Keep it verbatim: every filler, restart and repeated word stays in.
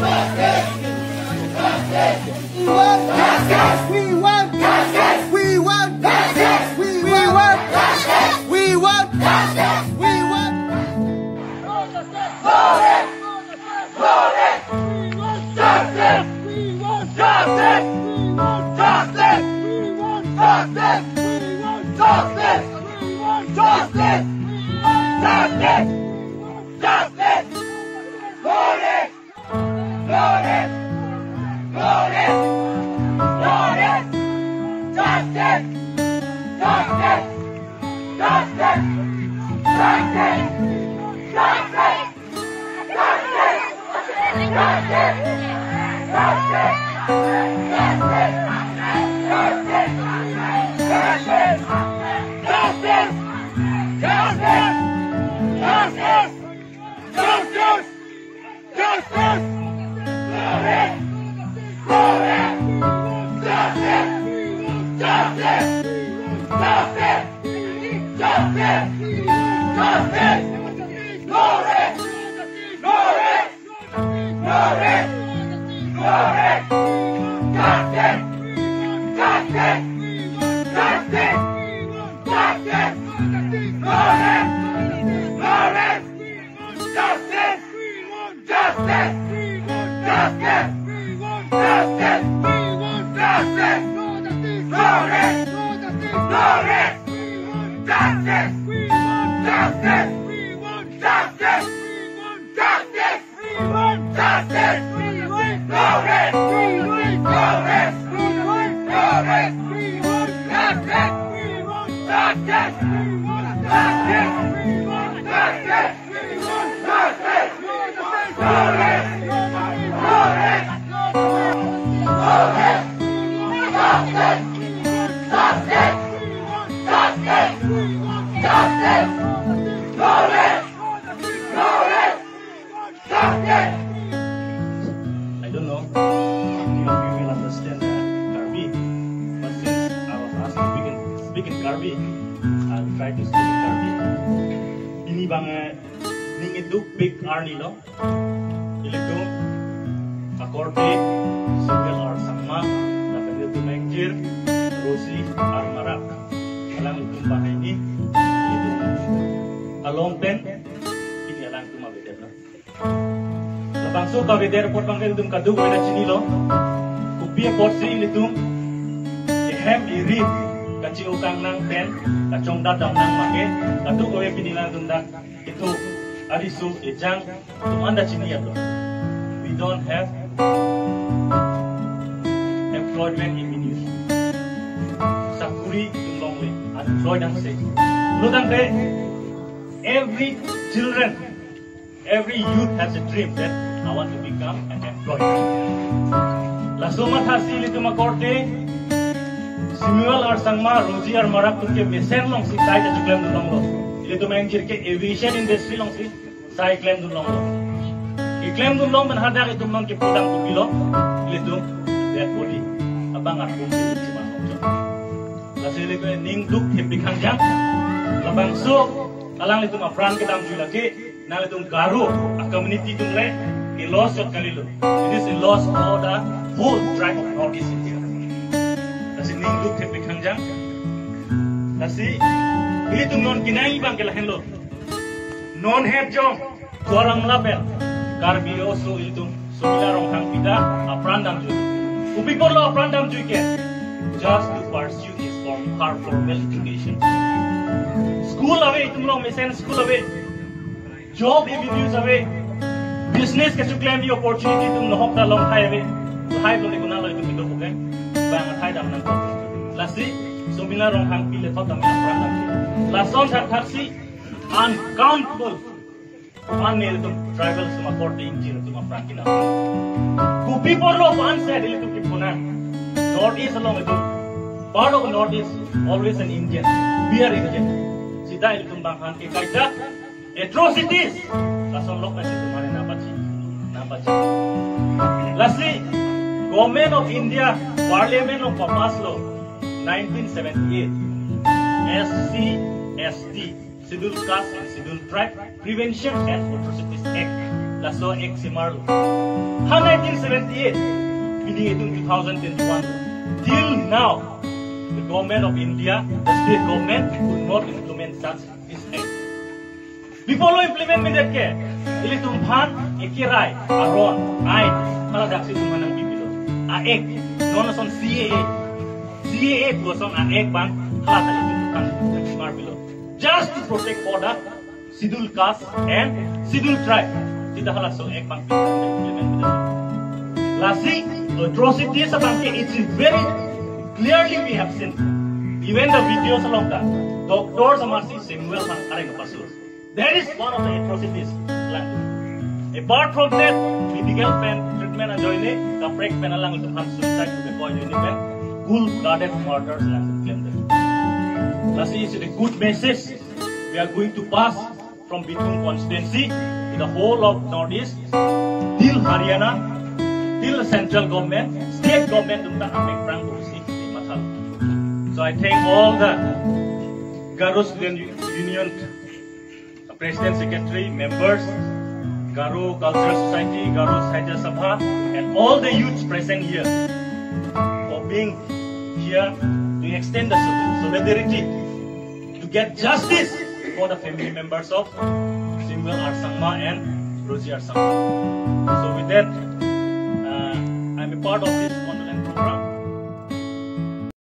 We want justice! We want justice! We want justice! We want justice! We want justice! We want justice! We want justice! We want justice! We want justice! We want justice! We want justice! We want justice! We want justice! Justice! Justice! Justice! Justice! Justice! Justice! Justice! Justice! Justice! Justice! Justice! Justice! Justice! Justice! Justice! Justice! Justice! Justice! No rest! No rest! No rest! No rest! Justice! Justice! Justice! Justice! No rest! No rest! Justice! We want justice! We want justice! We want justice! We want justice! No justice! No rest! No justice! No rest! We want justice! We want justice! We want justice! We want justice! We want justice! We want no rest! We want no rest! We want no rest! We want justice! We want justice! We want justice! We want justice! I don't know if you will understand, uh, Karbi, but since I was asked to speak in, speak in Karbi, I'll try to speak in Karbi. Pini abang, eh, ning iduk pik arni lo. Ilitum akorte Samuel R Sangma, lapen ilitum ingjir Rosie R Marak. Alanglitum banghini, ilitum along pen, pini alangtum avedet lo. Labangso kavedet apot abang ilitum kadokave ta chinilo. Kopi apotsi ilitum ehem erit kachi-o kangnang pen kachongdat damnang make, kadokave pini alangtum dak itum ariso ejang atum anta chini apot. We don't have employment avenues. Sakuri itum longle, unemployed angse. Lo tangte, every children, every youth has a dream that I want to become an employee. Laso mathasi ilitum akorte Samuel R Sangma, Rosie R Marak atum ke mesen alongsi sai kacheklemdun longlo. Ilitum ingjir ke aviation industry alongsi sai klemdun longlo. Keklemdun long pen hadak itum non kepudang kopilo, ilitum dead body abang atum ke ilitum masuk. Lasi ilitum ning duk thepik hangjang. Labangso alanglitum apran kedamjui lake, nanglitum Garo a community atum le ke-loss chot kalilo. It is a loss for the whole tribe of Northeast India. Lasi ning duk thepik hangjang. Lasi ilitum non kenangji abang ke lahenlo. Non het jong Duar Amla pen Karbi oso ilitum Sumila Ronghangpi ta apran damjui. Kopi apotlo apran damjui ke? Just to pursue his form, her formal education. School ave, itum along mesen school ave. Job avenues ave. Business kacheklemji opportunity itum nohok ta along hai ave. Hai along itum nalo itum itum oke. Bang hai damnang. Lasi Sumila Ronghangpi le thot damnang apran damjui. Lason thakthaksi uncountable aphan nelitum tribal atum akorte ingjir atum apran kenang. Kopi apotlo aphan seta ilitum kipunang. Northeast along itum, part of Northeast, always an Indian. We are Indian. Seta ilitum abang aphan ke kaita atrocities. Lason lok nasi itum hari napachi, napachi. Lasi, Government of India, Parliament along papass lo, nineteen seventy-eight, S C S T, Scheduled Caste and Scheduled Tribe Prevention and Atrocities Act. Laso Act simar lo. Ha nineteen seventy-eight, pini itum two thousand twenty-one. Till now, the government of India, the state government could not implement such this Act. Before lo implement medet ke, ilitum aphan ekerai, aron, ain, hala daksi itum aphan nangpipilo. A-Act, non ason C A A, C A A pu ason a-Act abang, hala ta itum aphan nangsimar pilo. Just to protect for the scheduled caste and scheduled tribe. Sita halaso Act abang implement medet. Lasi, atrocities abang ke, it's very clearly we have seen. Even the videos along the doctors amarsi Samuel aphan areng pasu. That is one of the atrocities. Lang. Apart from that, medical pen treatment ajoine, kaprek pen alanglitum aphan suicide pu koi ajoine pen, cold-blooded murders lang claim them. Lasi is a good message we are going to pass from Bithung constituency to the whole of Northeast, till Haryana, till central government, state government atum ta amekprang kursi mathal. So I thank all the Garo Student Union president, secretary, members, Garo Cultural Society, Garo Sahitya Sabha, and all the youths present here for being here to extend the solidarity to get justice for the family members of Samuel R Sangma and Rosie R Sangma. So with that, uh, I'm a part of this